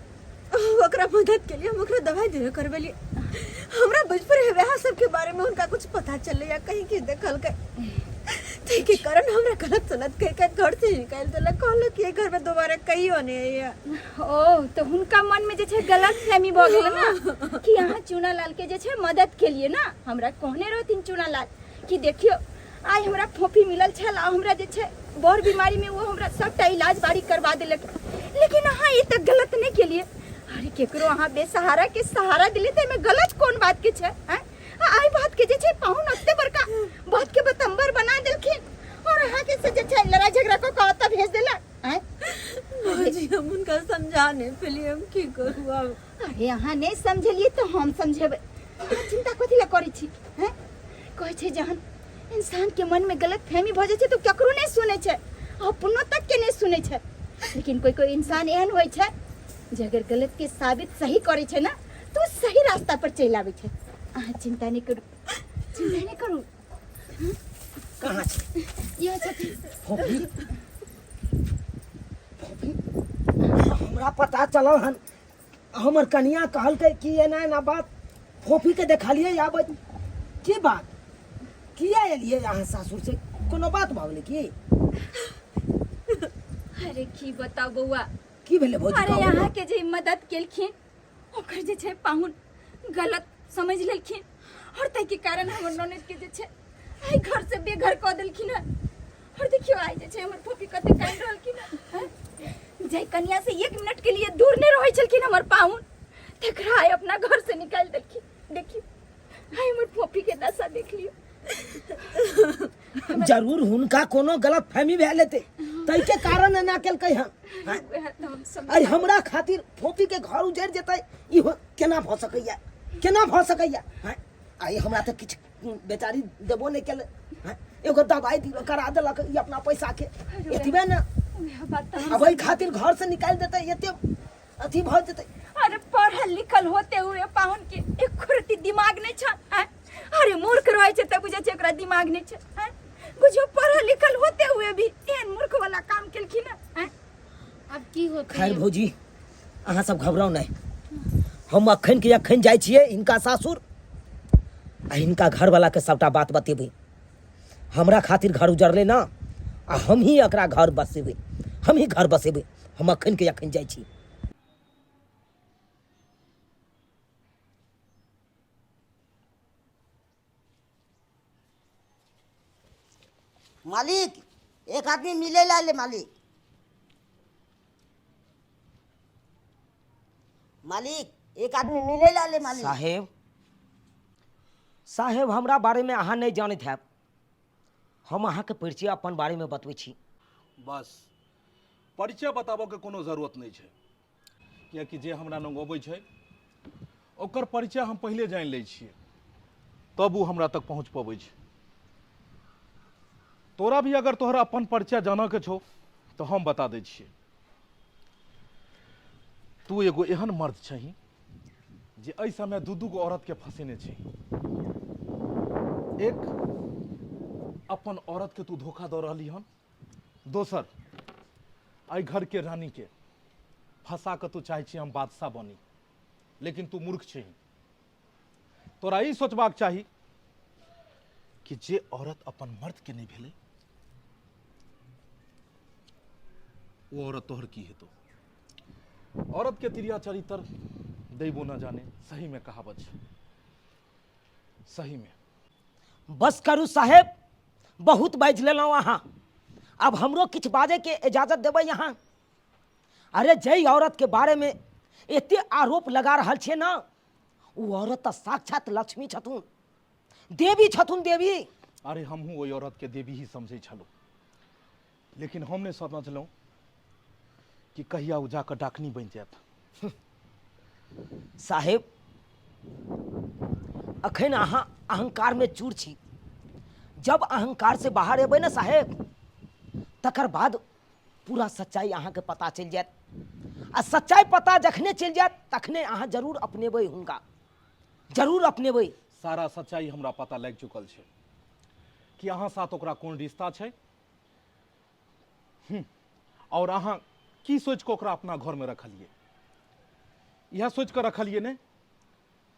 ओकरा मदद के लिए हम ओकरा दवाई देबे करबेली। हमरा बचपन है वह सब के बारे में उनका कुछ पता चले या कहीं के देखलकै, ताहि के कारण हमरा गलत सलत कह के घर से निकालि देलक, कहलक कि घर में दोबारा कहियो नहीं अइहे। ओ तो हुनका मन में जे छै गलत फहमी भऽ गेल ना कि अहाँ चुनालाल के जे छै मदद के लिए ना। हमरा कहने रहथिन चुनालाल कि देखियो आइ हमरा फोफी मिलल छल आ हमरा जे छै बड़ बीमारी में वो हमरा सबटा इलाज बारी करवा देलक, लेकिन अहाँ ई तऽ गलत नहीं केलिए। अरे केकरो अहाँ बेसहारा के सहारा दिले तऽ एहिमे गलत कोन बात के छै? आँय, आ एहि बात के जे छै पाहुन ओते बड़का बात के बतंबर बना देलखिन और अहाँ के से जे छै लड़ाई झगड़ा कऽ कऽ ओतऽ भेज देलक। आँय भौजी, हम हुनका समझा नहीं पेलिए, हम की करू आब? अरे अहाँ नहीं समझलिए तऽ हम समझेबै, अहाँ चिंता कथी लए करै छी? हैं, कहै छै जहन इंसान के मन में गलत फहमी भऽ जाइ छै तऽ केकरो नहि सुनै छै, अपनो तक के नहि सुनै छै। लेकिन कोई कोई इंसान एहन होइ छै जे अगर गलत के साबित सही करै छै ना तऽ ओ सही रास्ता पर चलि आबै छै। अहाँ चिंता नहि करू, चिंता नहि करू। कहाँ छै? इएह छथिन। फोफी, फोफी, हमरा पता चलल हन, हमर कनिया कहलकै कि एना एना बात फोफी के देखलियै आबै। की बात, किया एलियै अहाँ सासुर से? कोनो बात भऽ गेलै की? अरे की बताउ बौआ। की भेलै भौजी? अरे कहू। अहाँ के जे मदद केलखिन ओकर जे छै पाहुन गलत समझ लेलखिन और ताहि के कारण हमर ननद के जे छै आइ घर से बेघर कऽ देलखिन हन। और देखियो आइ जे छै हमर फोफी कते कानि रहलखिन हन। जाहि कनिया से 1 मिनट के लिए दूर नहीं रहै छलखिन हमर पाहुन, तकरा आइ अपना घर से निकालि देलखिन। देखियो आइ हमर फोफी के दशा देख लियो। जरूर हुनका कोनो गलत फहमी भेल हेतै, ताहि के कारण एना केलकै हन। वएह तऽ हम समझ अरे हमरा खातिर फोफी के घर उजड़ि जेतै, ई केना भऽ सकैया, केना भऽ सकैया? हँ, आइ हमरा तऽ किछु बेचारी देबो नहि केलै। हँ, एगो दवाइ दिलो करा देलक ई अपना पैसा के, एतबे ने। वएह बात तऽ हम अब एहि खातिर घर से निकालि देतै, एते अथी भऽ जेतै। अरे पढ़ल लिखल होते हुए पाहुन के एक रत्ती दिमाग नहीं छन। आँय? अरे मूर्ख रहे छै तऽ बुझै छै ओकरा दिमाग नहीं छै। आँय? बुझियौ पढ़ल लिखल होते हुए भी एहन मूर्ख वाला काम केलखिन हँ। आँय? आब की होतै? खैर भौजी, अहाँ सब घबराउ नहि, हम अखन के अखन जाइ छियै हिनका सासुर आ हिनका घरवाला के सबटा बात बतेबै। हमरा खातिर घर उजरलै ना, आ हमही एकरा घर बसेबै, हमही घर बसेबै। हम अखन के अखन जाइ छी। मालिक, एक आदमी मिले ला ले मालिक। मालिक, एक आदमी मिले ला ले मालिक। साहेब, साहेब, हमरा बारे में अहाँ नहीं जानैत हैब, हम अहाँके परिचय अपन बारे में बतबै छी। बस परिचय बताबऽ के कोनो जरूरत नहीं छै, कियाकि जे हमरा लग अबै छै ओकर परिचय हम पहिले जानि लै छियै, तब ओ हमरा तक पहुँच पबै छै। तोरा भी अगर तोहरा अपन परिचय जानऽ के छौ तऽ हम बता दै छियै। तू एगो एहन मर्द छही जे एहि समय दू दू गो औरत के फंसेने छै। एक अपन औरत के तू धोखा दऽ रहली हन, दोसर एहि घर के रानी के फंसा कऽ तू चाहै छी हम बादशाह बनी, लेकिन तू मूर्ख छही। तोरा ई सोचबाक चाही कि जे औरत अपन मर्द के नहीं भेलै वो औरत तोहर की हेतौ। औरत के तिरिया चरित्र दैबो न जाने, सही में कहावत छै, सही में। बस करू साहेब, बहुत बाजि लेलहुँ अहाँ, आब हमरो किछु बाजैके इजाजत देबै अहाँ? अरे जै औरत के बारे में एते आरोप लगा रहल छियै ना, ओ औरत तऽ साक्षात लक्ष्मी छथुन, देवी छथुन, देवी। अरे हमहूँ ओहि औरत के देवी ही समझै छलहुँ, लेकिन हम नहि समझलहुँ कि कहिया ओ जाकऽ डाकनी बनि जायत। साहेब, अखन अहाँ अहंकार में चूर छी, जब अहंकार से बाहर एबै ना साहेब, तकर बाद पूरा सच्चाई अहाँके पता चलि जायत, आ सच्चाई पता जखने चलि जायत तखने अहाँ जरूर अपनेबै हुनका, जरूर अपनेबै। सारा सच्चाई हमरा पता लागि चुकल छै कि अहाँ साथ ओकरा कोन रिश्ता छै, और अहाँ की सोचि कऽ ओकरा अपना घरमे रखलियै? इएह सोचि कऽ रखलियै ने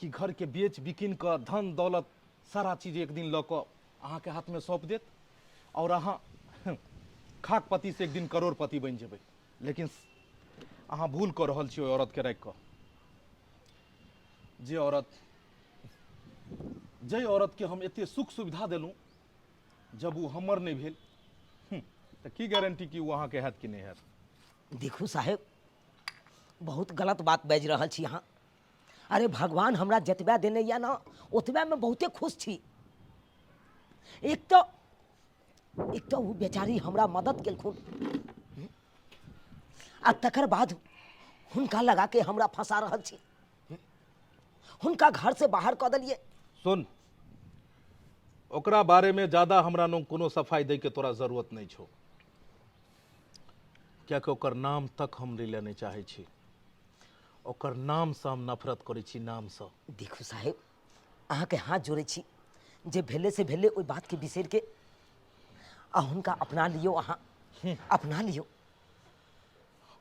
कि घरके बेच बिकिन कऽ धन दौलत सारा चीज एक दिन लऽ कऽ अहाँके हाथमे सौंप देत और अहाँ खाकपति से एक दिन करोड़पति बनि जेबै। लेकिन अहाँ भूल कऽ रहल छी ओहि औरतके राखि कऽ, जे औरत, जाहि औरतके हम एते सुख सुविधा देलहुँ, जब ओ हमर नहि भेल तऽ की गारंटी कि ओ अहाँके हैत कि नहि हैत? देखू साहेब, बहुत गलत बात बाजि रहल छी अहाँ। अरे भगवान हमरा जतबे देने यऽ ने ओतबेमे बहुते खुश छी। एक तऽ ओ बेचारी हमरा मदद केलखुन, आ तकर बाद हुनका लगा के हमरा फंसा रहल छी, हुनका घर से बाहर कऽ देलियै। सुन, ओकरा बारे में ज्यादा हमरा नो कोनो सफाई दै के तोरा जरूरत नहीं छौ, कियाकि ओकर नाम तक हम लै लए नहीं चाहै छी, ओकर नाम से हम नफरत करै छी, नाम से। देखू साहेब, अहाँके हाथ जोड़ै छी, जे भेलै से भेलै, ओहि बातके बिसरि के आ हुनका अपना लियौ, अहाँ अपना लियौ।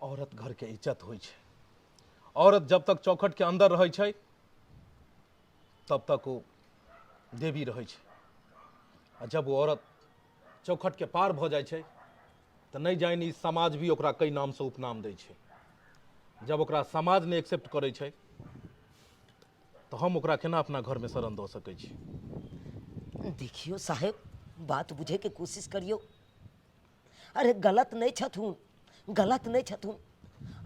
औरत घर के इज्जत होइ छै, औरत जब तक चौखट के अंदर रहै छै तब तक ओ देवी रहै छै, आ जब ओ औरत चौखट के पार भऽ जाइ छै तऽ नहि जानि ई समाज भी ओकरा कई नामसँ उपनाम दै छै। जब ओकरा समाज नहि एक्सेप्ट करै छै तऽ हम ओकरा केना अपना घरमे शरण दऽ सकै छी? देखियौ साहेब, बात बुझैके कोशिश करियौ। अरे गलत नहि छथुन, गलत नहि छथुन,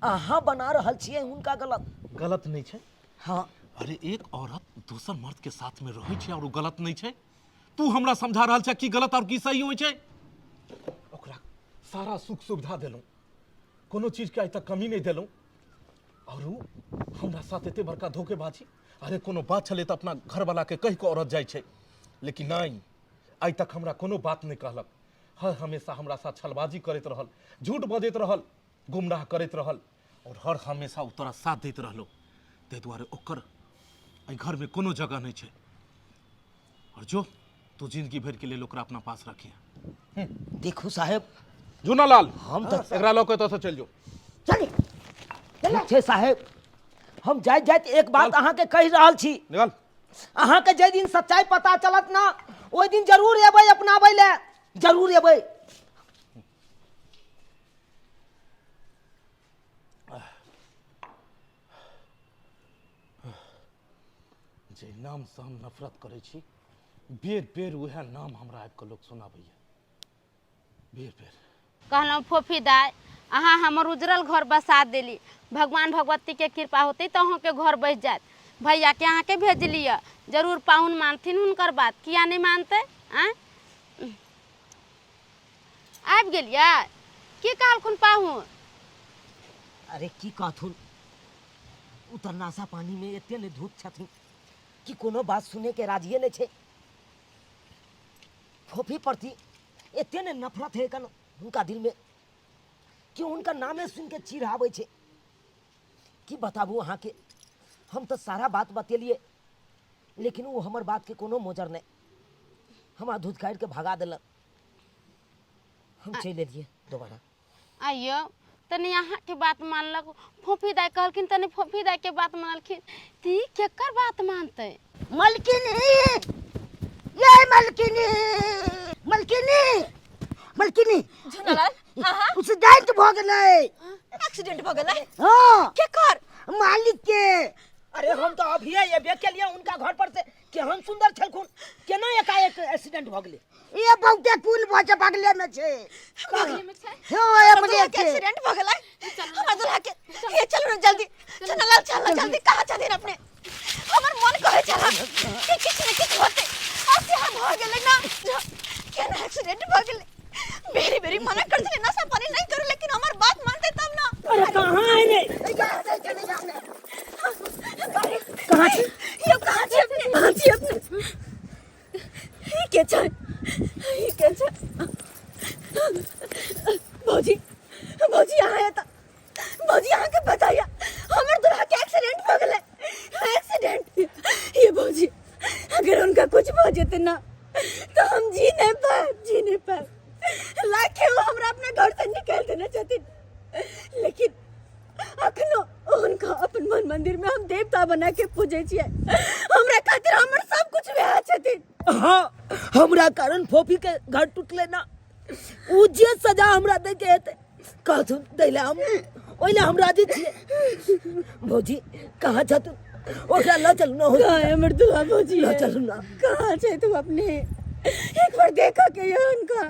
अहाँ बना रहल छियै हुनका गलत। गलत नहि छै? हाँ। अरे एक औरत दोसर मर्द के साथ में रहै छै और ओ गलत नहि छै? तू हमरा समझा रहल छै की गलत और की सही होइ छै? ओकरा सारा सुख सुविधा देलहुँ, कोनो चीजके आइ तक कमी नहि देलहुँ, और ओ हमरा साथ एते बड़का धोखेबाजी। अरे कोनो बात छलै तऽ अपना घरवालाके कहि कऽ औरत जाइ छै, लेकिन नहि, आइ तक हमरा कोनो बात नहि कहलक। हर हमेशा हमरा साथ छलबाजी करैत रहल, झूठ बजैत रहल, गुमराह करैत रहल, और हर हमेशा ओ तोरा साथ दैत रहलो। ताहि दुआरे ओकर एहि घरमे कोनो जगह नहि छै, और जो तू जिंदगी भरि के लेल ओकरा अपना पास रखिहे। देखू साहेब। जूनालाल, हम तऽ एकरा लऽ कऽ एतऽसँ चलि जो। चली ठीक छै साहेब, हम जाइत जाइत एक बात अहाँके कहि रहल छी। निकल। अहाँके जाहि दिन सच्चाई पता चलत ना, ओहि दिन जरूर एबै अपनाबै लए, जरूर एबै। जे नामसँ हम नफरत करै छी, बेर बेर उएह नाम हमरा आबि कऽ लोक सुनाबैए, बेर बेर। कहलहुँ फोफी दाइ, अहाँ हमर उजरल घर बसा देली। भगवान भगवतीके कृपा होतै तऽ अहूँके घर बसि जायत। भैयाके अहाँके भेजली यऽ, जरूर पाहुन मानथिन हुनकर बात, किया नहि मानतै? आँय, आबि गेलियै? की कहलखुन पाहुन? अरे की कहथुन, ओ तऽ नाशा पानीमे एते ने धूत छथिन कि कोनो बात सुनैके राजिए नहि छै। फोफी प्रति एते ने नफरत है कन हुनका दिलमे कि हुनका नामे सुनिके चिढ़ आबै छै। की बताबू अहाँके, हम तऽ सारा बात बतेलियै, लेकिन ओ हमर बातके कोनो मोजर नहि, हमरा धुतकारि के भगा देलक। हम चलि एलियै दोबारा। आइयो तनी अहाँके बात मानलक, फोफी दाइ कहलखिन तनी फोफी दाइके बात मानलखिन, तऽ ई केकर बात मानतै? मलकिनी, ये मलकिनी, मलकिनी, मलकिनी। झुनालाल, अहाँ? एक्सीडेंट भऽ गेलै। एक्सीडेंट भऽ गेलै? हाँ। केकर? मालिक के। अरे हम तो अभी एबे के लिए उनका घर पर से केहन सुंदर छलखुन, केना एकाएक एक्सीडेंट भऽ गेलै? ये बहुते पुल भऽ छै, बगले में छै। बगले में छै? हाँ, ये हमर बगले दुल्हा के छै। एक्सीडेंट भऽ गेलै। हमर दुल्हा के, हे चलू ने जल्दी। चुनालाल चल ना जल्दी, कहाँ छथिन अपने? हमर मन कहै छल कि किछु ने किछु होतै, आ सेहा भऽ गेलै ना। केना एक्सीडेंट भऽ गेलै? बेरी बेरी मना कर छलै नशा पानी नहीं करू, लेकिन हमर बात मानते तब ना। अरे कहाँ है रे? कहाँ छी? यो कहाँ छी अपने? कहाँ छी अपने? ई के छै? ई के छै? भौजी, भौजी अहाँ एतऽ? भौजी अहाँके बताइए, हमर दुल्हा के एक्सीडेंट भऽ गेलै, एक्सीडेंट। ये भौजी अगर उनका कुछ भऽ जेतै ना तो हम जी नहीं पाएब, जी नहीं पाएब। लाखे वो हमरा अपना घर से निकाल देने छथिन, लेकिन अखनो हुनका अपन मन मंदिर में हम देवता बना के पूजै छियै। हमरा खातिर हमर सब कुछ वएह छथिन। हाँ, हमरा कारण फोफी के घर टूटले ना, उ जे सजा हमरा दे के हेतै कहथुन दै ला, हम ओहि ला हम राजी छियै। भौजी कहाँ छथुन? ओकरा लऽ चलू ना। कहाँ है हमर दुल्हा भौजी? लऽ चलू ना। कहाँ छै तू अपने? एक बार देखा के ये उनका,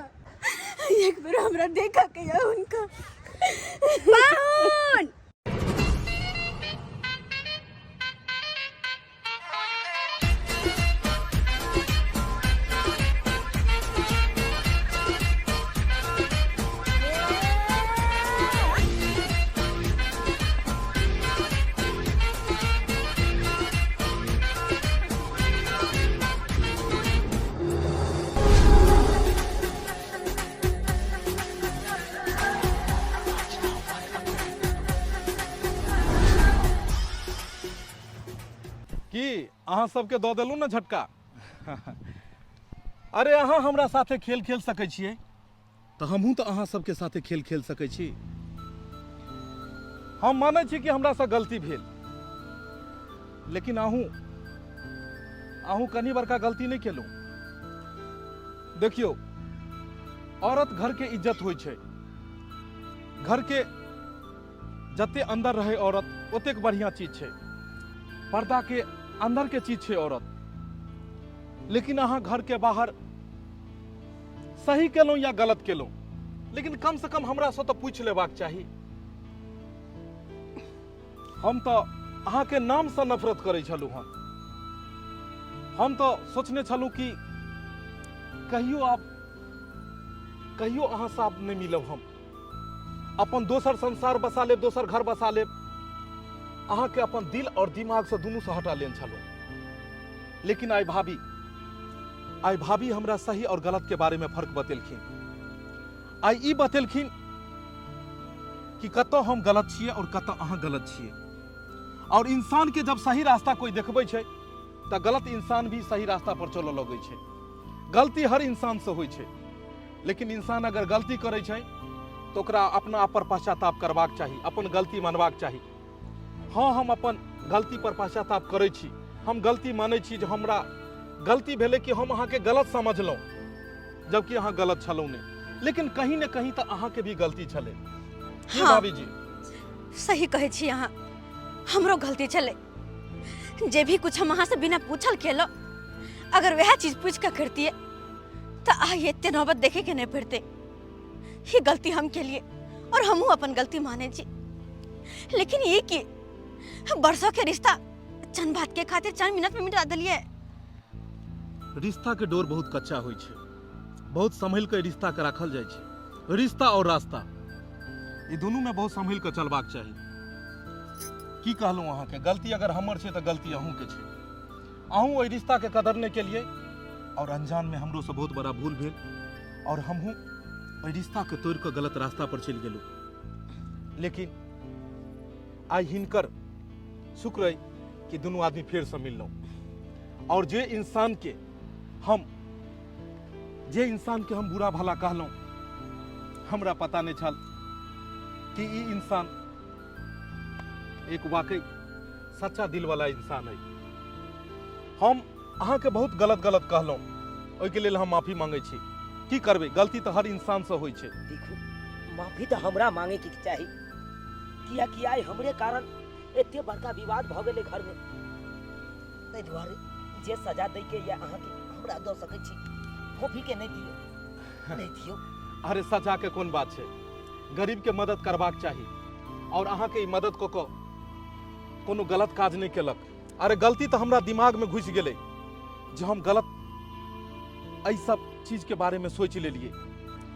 एक बार हमरा देखा के ये उनका। पाहुन की अहाँ सबके दऽ देलहुँ ने झटका? अरे अहाँ हमरा साथे खेल खेल सकै छियै तऽ हमहूँ तऽ अहाँ सबके साथे खेल खेल सकै छी। हम मानै छी कि हमरासँ गलती भेल, लेकिन अहूँ अहूँ कनि बड़का गलती नहि केलहुँ। देखियौ, औरत घरके इज्जत होइ छै। घरके जते अंदर रहे औरत ओतेक बढ़िया चीज छै, पर्दा के अंदर के चीज छै औरत। लेकिन अहाँ घर के बाहर सही केलहुँ या गलत केलहुँ, लेकिन कम से कम हमरा से तऽ पूछि लेबाक चाही। हम तऽ अहाँके नामसँ नफरत करै छलहुँ हन। हम तऽ सोचने छलहुँ कि कहियो आब कहियो अहाँसँ आब नहि मिलब, हम अपन दोसर संसार बसा लेब, दोसर घर बसा लेब। अहाँके अपन दिल और दिमागसँ दुनूसँ हटा लेने छलहुँ। लेकिन आइ भाभी, आइ भाभी हमरा सही और गलत के बारे में फर्क बतेलखिन। आइ ई बतेलखिन कि कतऽ हम गलत छियै और कतऽ अहाँ गलत छियै। और इंसान के जब सही रास्ता कोई देखबै छै तऽ गलत इंसान भी सही रास्ता पर चलऽ लगै छै। गलती हर इंसान से होइ छै, लेकिन इंसान अगर गलती करै छै तऽ ओकरा अपना आप पर पश्चाताप करबाक चाही, अपन गलती मानबाक चाही। हाँ, हम अपन गलती पर पश्चाताप करै छी, हम गलती मानै छी जे हमरा गलती भेलै कि हम अहाँके गलत समझलहुँ, जबकि अहाँ गलत छलहुँ नहि। लेकिन कहीं ने कहीं तऽ अहाँके भी गलती छलै। की हाँ। भाभी जी? सही कहै छी अहाँ, हमरो गलती छलै। जे भी कुछ हम अहाँ से बिना पूछल केलहुँ, अगर वएह चीज पूछि कऽ करतियै तऽ आइ एते नौबत देखे के नहीं पड़ते। ये गलती हम के लिए और हमहूँ अपन गलती माने छी, लेकिन ये की बरसों के रिश्ता चंद बात के खातिर चंद मिनट में मिटा दिलिए। रिश्ता के डोर बहुत कच्चा होइ छै, बहुत संभल के रिश्ता के राखल जाइ छै। रिश्ता और रास्ता ई दुनू में बहुत संभल के चलबाक चाही। की कहलहुँ अहाँके, गलती अगर हमर छै तऽ गलती अहूँके छै। अहूँ ओहि रिश्ता के कदर नहि केलिए और अनजान में हमरो से बहुत बड़ा भूल भेल और हमहूँ ओहि रिश्ता के तोड़ि कऽ गलत रास्ता पर चलि गेलहुँ। लेकिन आइ हिनकर शुक्र अइ कि दुनू आदमी फेरसँ मिललहुँ। आओर जे इंसानके हम जे इंसानके हम बुरा भला कहलहुँ, हमरा पता नहि छल कि ई इंसान एक वाकई सच्चा दिल वाला इंसान है। हम अहाँके बहुत गलत गलत कहलहुँ, ओहिके लेल हम माफी मांगै छी। की करबै, गलती तऽ हर इंसानसँ होइ छै। देखू, माफी तऽ हमरा मांगेके चाही, कियाकि आइ हमरे कारण एते बड़का विवाद भऽ गेलै घरमे। ताहि दुआरे जे सजा दैके यऽ अहाँके हमरा दऽ सकै छी, फोफीके नहि दियौ, नहि दियौ। अरे सजाके कोन बात छै, गरीबके मदद करबाक चाही, और अहाँके ई मदद कऽ कऽ कोनो गलत काज नहि केलक। अरे गलती तऽ हमरा दिमागमे घुसि गेलै जे हम गलत एहि सब चीजके बारेमे सोचि लेलियै।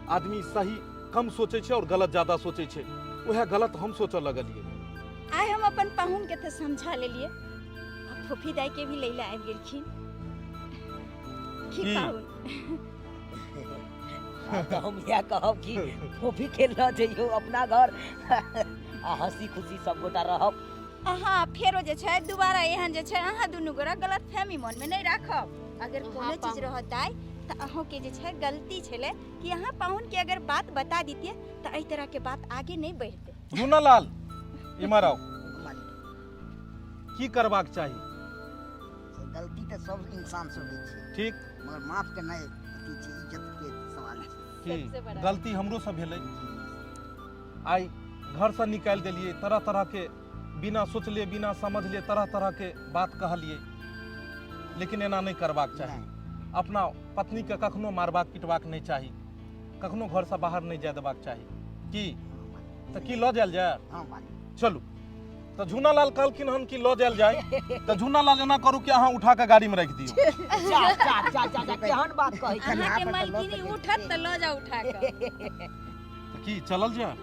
आदमी सही कम सोचै छै और गलत ज्यादा सोचै छै, उएह गलत हम सोचऽ लगलियै। आइ हम अपन पाहुन के तऽ समझा लेलियै, आ फूफी दाई के भी लैला आबि गेलखिन। की की? पाहुन? आब तऽ हम इएह कहब कि फोफी के लऽ जइयौ अपना घर आ हंसी खुशी सब गोटा रहब। अहाँ फेरो जे छै दोबारा एहन जे छै अहाँ दुनू गोरा गलत फहमी मनमे नहि राखब। अगर हाँ, कोनो चीज पाहुन। रहत दाइ, तऽ अहूँके जे छै गलती छलै कि अहाँ पाहुनके अगर बात बता दितियै तऽ एहि तरहके बात आगे नहि बढ़तै। झूनालाल, इम्हर आउ। मालिक। की करबाक चाही? गलती तऽ सब इंसान से होइ छै। ठीक। मगर माफ के नहि अथी छै, इज्जत के सवाल छै। की सबसे बड़ा। गलती हमरो से भेलै, आइ घरसँ निकालि देलियै, तरह तरह के बिना सोचले बिना समझले तरह तरह के बात कहलियै, लेकिन एना नहि करबाक चाही। अपना पत्नीके कखनो मारबाक पिटबाक नहि चाही, कखनो घरसँ बाहर नहि जाय देबाक चाही। की तऽ की लऽ जायल जाय? हाँ मालिक। चलू तऽ झूनालाल कहलखिन हन कि लऽ जायल जाय, तऽ झूनालाल एना करू कि अहाँ उठा कऽ गाड़ीमे राखि दियौ। जा जा जा जा जा, केहन बात कहै छी। अहाँके मालकिनी उठत तऽ लऽ जाउ उठा कऽ। तऽ की चलल जाय?